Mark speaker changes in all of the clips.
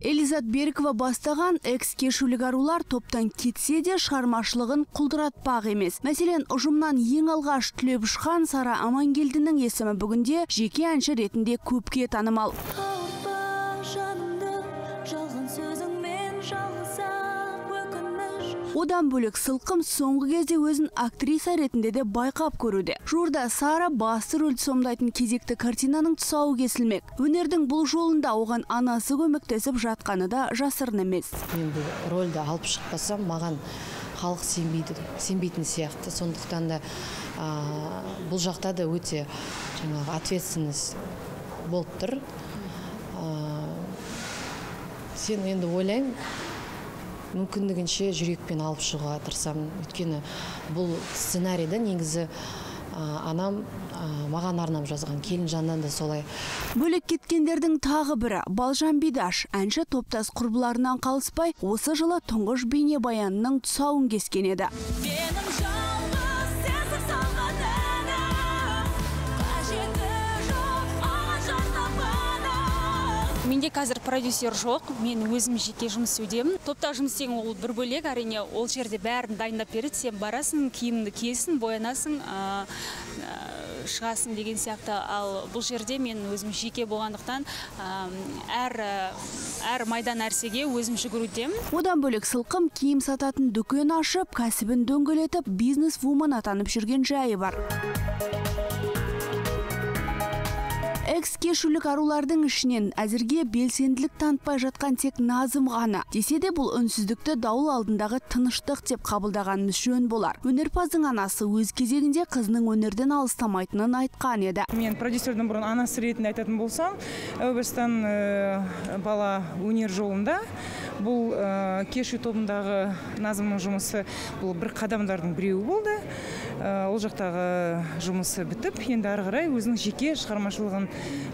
Speaker 1: Элизат Берікова бастаған экс-кешулік арулар топтан кетсе де шығармашылығын құлдыратпақ емес. Мәселен, ұжымнан ең алғаш түлеп ұшқан Сара Амангелдінің есімі бүгінде жеке әнші ретінде көпке танымал. Одан бөлек Сылқым соңғы кезде өзін актриса ретінде де байқап көруде. Жуырда Сара басты рөлді сомдайтын кезекті картинаның тұсауы кесілмек. Өнердің бұл жолында оған анасы көмектесіп жатқаны да жасырын емес.
Speaker 2: Мен бұл рөлді алып шықпасам, маған халық сенбейді, сенбейтін сияқты. Сондықтан да бұл жақта да өте жаңағы ответственность болып тұр. Сен енді ойлаймын, мүмкіндігінше жүрекпен алып шығуға тырысамын. Өйткені бұл сценарийді негізі анам маған арнап жазған, Келінжаннан да солай.
Speaker 1: Бөлек кеткендердің тағы бірі Балжан Бидаш. Әнші топтас құрбыларынан қалыспай, осы жылы тұңғыш бейнебаянының тұсауын кескен еді.
Speaker 3: Менде қазір продюсер жоқ, мен өзім жеке жұмыс істеудемін. Топта жұмыс істеген ол бір бөлек, әрине, ол жерде бәрін дайындап береді, сен барасың, киіміңді киесің, боянасың, шығасың деген сияқты. Ал бұл жерде мен өзім жеке болғандықтан әр майда нәрсеге өзім жүгірудемін.
Speaker 1: Одан бөлек Сылқым киім сататын дүкен ашып, кәсібін дөңгелетіп, бизнес-вумен атанып жүрген жайы бар. Экс-кешулік арулардың ішінен әзірге белсенділік танытпай жатқан тек Назым ғана. Десе де бұл үнсіздікті дауыл алдындағы тыныштық деп қабылдағанымыз жөн болар. Өнерпаздың анасы өз кезегінде қызының өнерден алыстамайтынын айтқан еді.
Speaker 4: Мен продюсердің бұрын анасы ретінде айтатын болсам, әу бастан бала өнер жолында. Бұл кешу тобындағы Назымның жұмысы бұл бір қадамдардың біреуі болды. Ол жақтағы жұмысы бітіп, енді ары қарай өзінің жеке шығармашылығын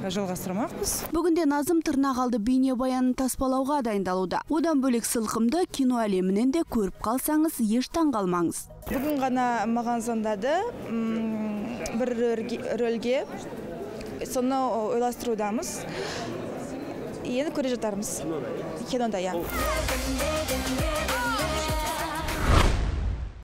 Speaker 4: жалғастырмақпыз.
Speaker 1: Бүгінде Назым тырнақалды бейнебаянын таспалауға дайындалуда. Одан бөлек Сылқымды кино әлемінен де көріп қалсаңыз, еш таңғалмаңыз.
Speaker 5: Бүгін ғана маған звондады бір рөлге, соны ойластырудамыз. Енді көре жатармыз. Кинода, иә.